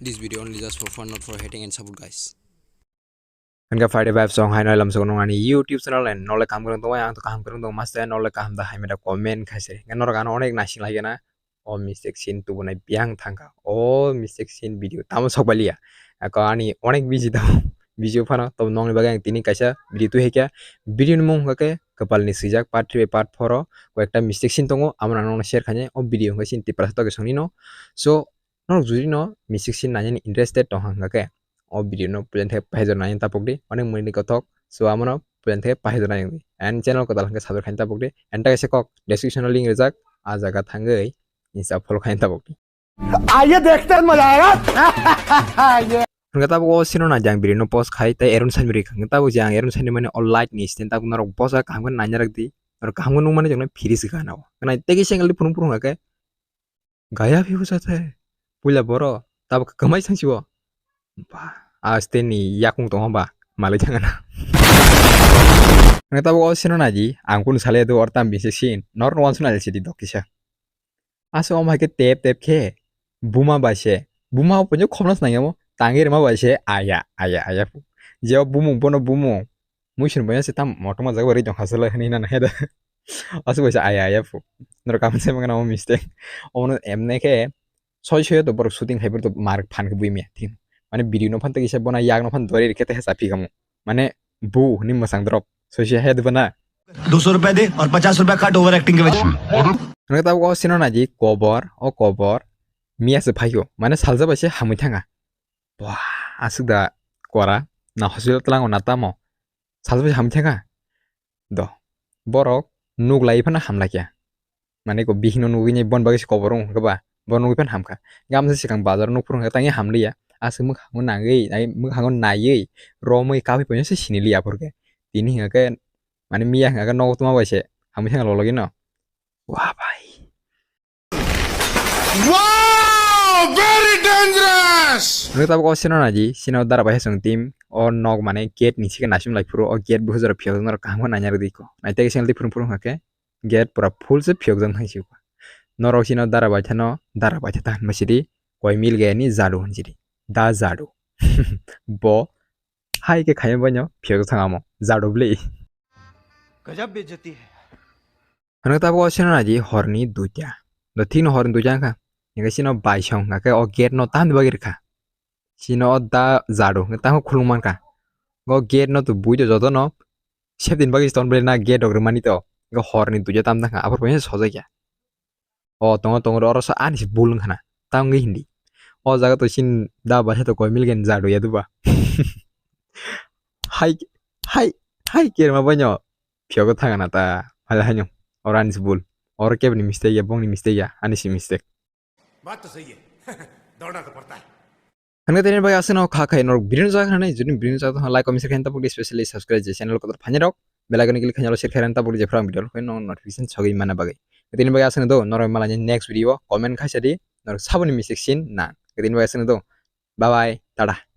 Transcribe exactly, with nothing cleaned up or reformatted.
This video only just for fun, not for hating and support, guys. Hingke Friday Vibes song hai noi lamsok nung ani YouTube channel and nole kaham kwrwng tongwi ang to kaham kwrwng tong master nole kaham da hai meda comment khaise hingke norok ano onek nasing lai gana o mistake sin tubunai biyang thangkha o mistake sin video tamo sok baliya ako ani onek busy tamo busy phano to nongni bagwi ang tini kaisa video twi haikha video ni mung hwnkhe kwpal ni swijak part three bai part four o koi ekta mistake sin tongo amo nang nokno share khainai o video hwnkhe sin tiprasa toke songni no so norok jodi no mistake sin nainani interested tong hwnkhe o video no pulen thai paijor nai tapok di onek muni ni kothok so amo no pulen thai paijor nai and channel ko dal hwnkhe subscribe khaina tapok di and ta kaisa kok description o link rijak a jaga thangwi insta follow khaina tapok di. Aye dekhte maza aayega. Hwnkhe tabuk o sino na jang video no post khai tei Arun Sangma ri hwnkhe tabuk jang Arun Sangma mani o light ni stand tabuk norok bosa kaham khe naina rak di norok kaham khe nung mani jang no firi se gana o nai tei kisa phunung phunung hwnkhe Gaya phi bwsa the. Puila boro tabuk kwmai sangsi o. Ba, aste ni yakung tong ba malai thang na. Nang tabuk o sino naji ang kun sale do or tam bisi sin. Nor no wansuna sidi dok kisa. Aso om hai ke tep tep khe. Buma bai se. Buma o ponjo khomnas nang yamo. Tangi rema bai se. Aya, aya, aya. Je o bumung bono bumung. Muising boya se tam motom o jaga bai ri tong kha sala hinui nana heda. Aswk bai se aya aya phu. Norok kapan se mangana o mistake. Omono emne khe soi soi to borok shooting khai borok to mar phan khe bui mia thik. Mane video no phan tei kisa bona yak no phan dori rikhe tei hecha phi kamo. Mane bu hinui mwsang drop. Soi soi he dubana. दो सौ रुपए दे और पचास रुपए काट over acting के वजह से। Hwnwi tabuk o sino naji kobor, o kobor miya se phaio. Mane salsa bai se hamwi thanga. Wah, aswk da kora. Na hospital tlango na tamo. Salsa bai se hamwi thanga. Do. Borok nuk lai phano hamlai kya. Mane ko bihino nugwi nai bon bagwi se kobor wng kha ba. Bo nugwi phano hamkha. Gamsa sikang bazar nuk phuru wngkha tangwi hamliya. Aswk mwkhango nangwi, ai mwkhango naiwi romwi kabwi poino se siniliya aphuru khe. Tini hwnkha khe mane miya hwnkha khe nogo tuma bai se hamwi thangkha lologino. Wah bai. Wow! Very dangerous! Hwnwi tabuk o sino naji, sino dara bai hasung team, o nok mane gate ni sike naising lai phuru, o gate buhujaro phiyok norok kaham khe naina rwdi ko. Naitegi sengli phuru phuru hwnkha khe, gate pura full se phiyok jang thang siko. Norok sino dara bai thano, dara bai thata hinma sidi, koi mil gaya ni jadu hin sidi. Da jadu. Bo hai khe khaima baino phiyok thang amo. Jadu bli. गजब बेइज्जती है। Hwnwi tabuk o sino naji horni duita. Do thikno horni duita wngkha. Hingke sino baisong hingke o gate no tamni bagwi rwkha. Sino o da jadu hingke tamo khulung mankha. O gate no to bui do jotono safety ni bagwi se ton bele na gate rok rwmani to. Hingke horni duita tam tangkha aphuru sojak ya. O tongo tongo oro sa ani se bul wngkha na. Tamo wngwi hindi. O jaga to sin da baisa to koi mil gen jadu ya duba. Hai hai hai kerma baino. Phiyogo thangana ta hala haino. Oro ani se bul. Oro kebni mistake ya, bongni mistake ya, ani se mistake. बात तो सही है। दौड़ना तो पड़ता है। Hwnwi tini bagwi aswkno kha khai norok video no jak hanai, jodi video no jak tong like, comment, share khaina tabuk di, specially subscribe je channel kotor phaini rok. Bell icon click khaina share khaina tabuk di, jephru ang video no notification sogwi mana bagwi. Tini bagwi aswkno do, norok malani next video comment khaisa di, norok saboni mistake sin na. Tini bagwi aswkno do. Bye bye, tata.